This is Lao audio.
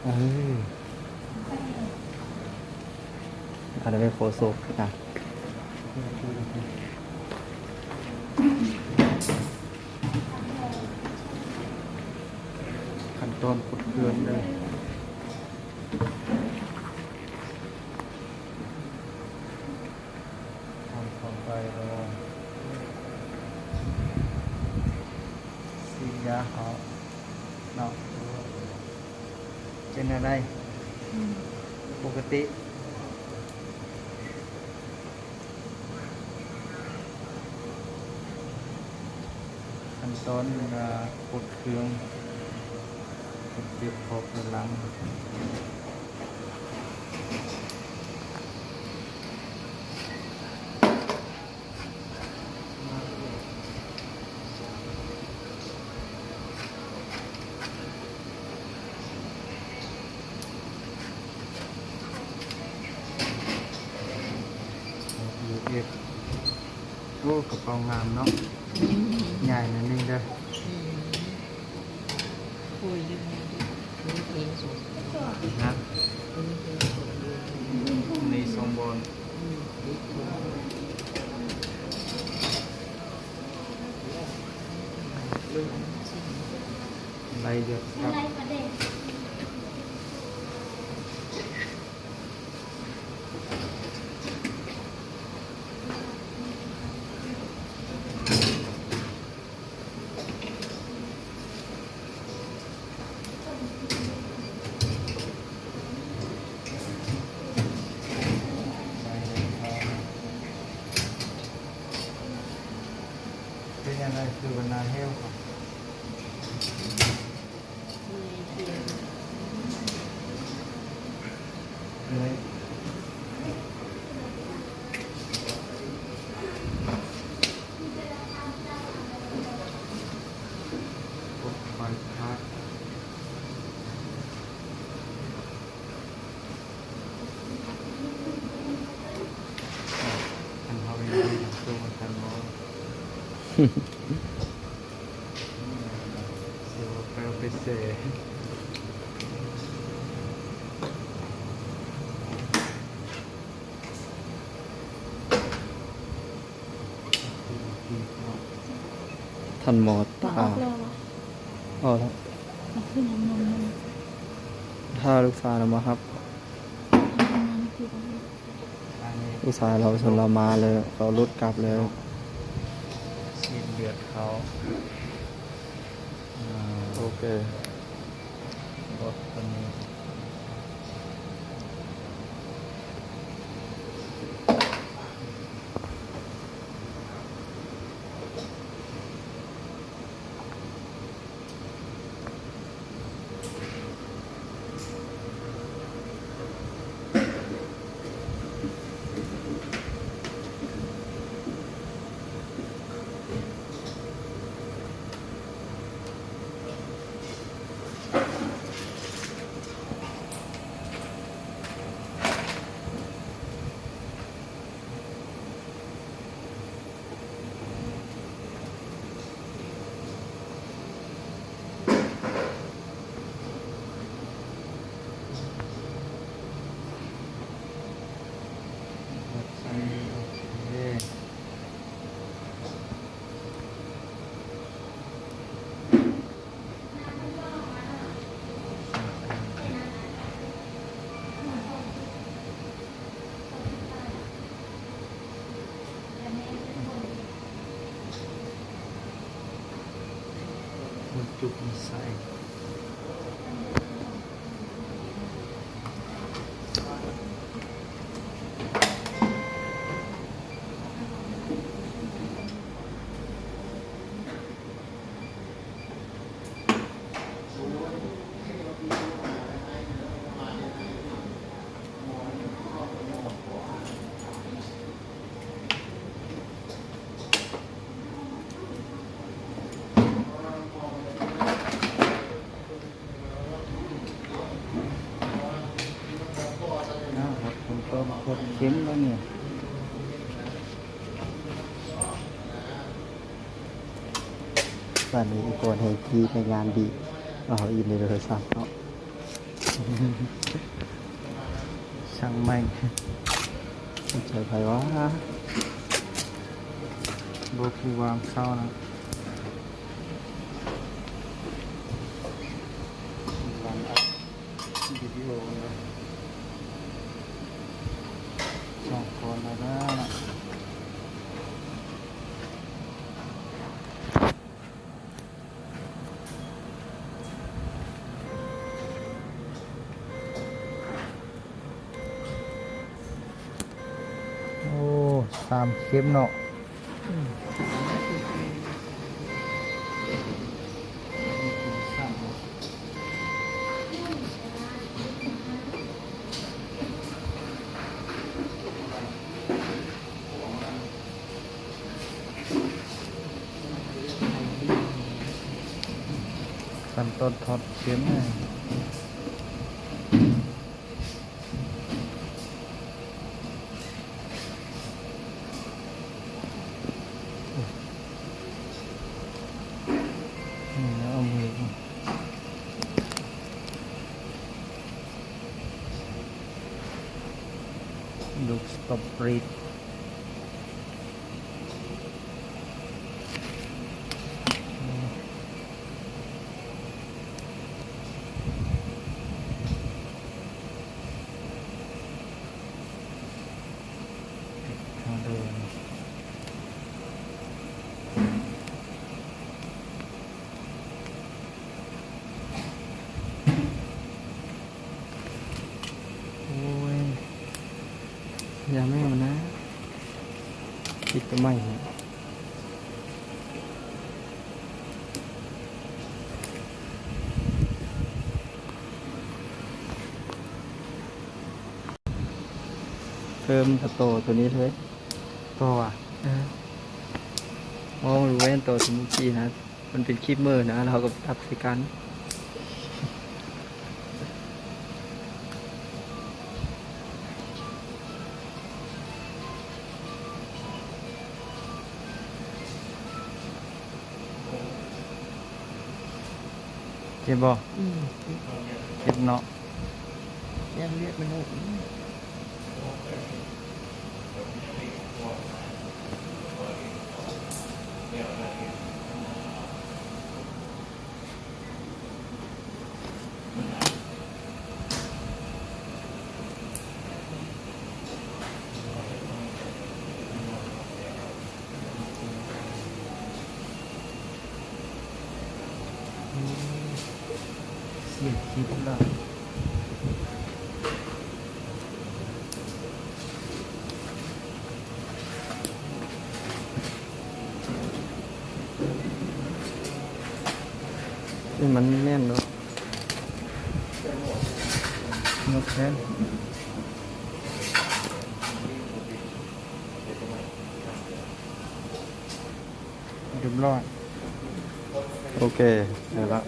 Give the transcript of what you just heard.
ເອີ ອັນນັ້ນແມ່ນໂຄສົກນະ. ຂັ້ນຕອນກົດເຄື່ອງເດີ. ທຳຄວາມໄປແລ້ວ ສີດຢາເຮົາເນາະ. ເປັນແນວໃດ? ອືມ ປົກກະຕິ. ຂັ້ນຕອນ ອາ ກົດເຄື່ອງ ກົດເກັບຂອບດ້ານຫຼັງ. ໂອ້ ກະເປົາງາມເນາະ. ອືມ ໃຫຍ່ໜ້ອຍໜຶ່ງເດີ. ອືມ ໂອ້ຍ ນະ ມີສອງບ່ອນ. ໄດ້ເຍອະຄັກ. ເປັນຈັ່ງໃດ ຄືວ່າໜ້າແຫ້ວເນາະ? ອັນເຮົາເຮັດດີນຳໂຕກັນເນາະ. ເຊວແປວໄປເຊ. ທ່ານໝໍຕາ ອອກແລ້ວຫວາ? ອອກແລ້ວ. ເອົາຂຶ້ນນຳ ນຳ ນຳ ຖ້າລູກສາວນຳມາຮັບ. ອຸດສ່າເຮົາ ເພິ່ນລາວມາແລ້ວ ເຂົາຫຼຸດກັບແລ້ວ. ສີດເລືອດເຂົາ. ອາ ໂອເຄ. ມັນຈຸກມັນໃສ່. ອ້າວ ເຂັ້ມແລ້ວນີ້. ບາດນີ້ອີ່ກອນແຮ່ງກີໃນງານບີບ ເອົາອີ່ເມວໂທລະສັບເນາະ. ຊ່າງໃໝ່ ໃຈໃຜວະ ບໍ່ຄືວາມເຊົ້ານະ ວາງອັດວິດີໂອນະ ສອງຄົນແລ້ວນະ. ໂອ້ ສາມເຂັມເນາະ ຂັ້ນຕອນຖອດເຂັມ. ນີ້ເອົາມື ລູກສະຕໍເບີຣີ. ໂອ້ຍ ຢ່າແມ່ມັນນະ ຕິດກັບໄມ້. ເພີ່ມກະຕໍ່ໂຕນີ້ເລີຍ ຕໍ່ຫວາ? ເອີ ມອງດູແວ່ນຕໍ່ໂຕເມື່ອກີ້ນະ ມັນເປັນຄລິບເມີນະ ແລ້ວເຮົາກໍໄປຕັດໃສ່ກັນ. ເຈັບບໍ່? ອືມ ເຈັບ ເຈັບເນາະ ຢ້ານເລືອດມັນອອກ. ສຽງຄິດລະ ນີ້ມັນແໜ້ນເນາະ ຍົກແຂນ ຮຽບຮ້ອຍ ໂອເຄ ໄດ້ລະ.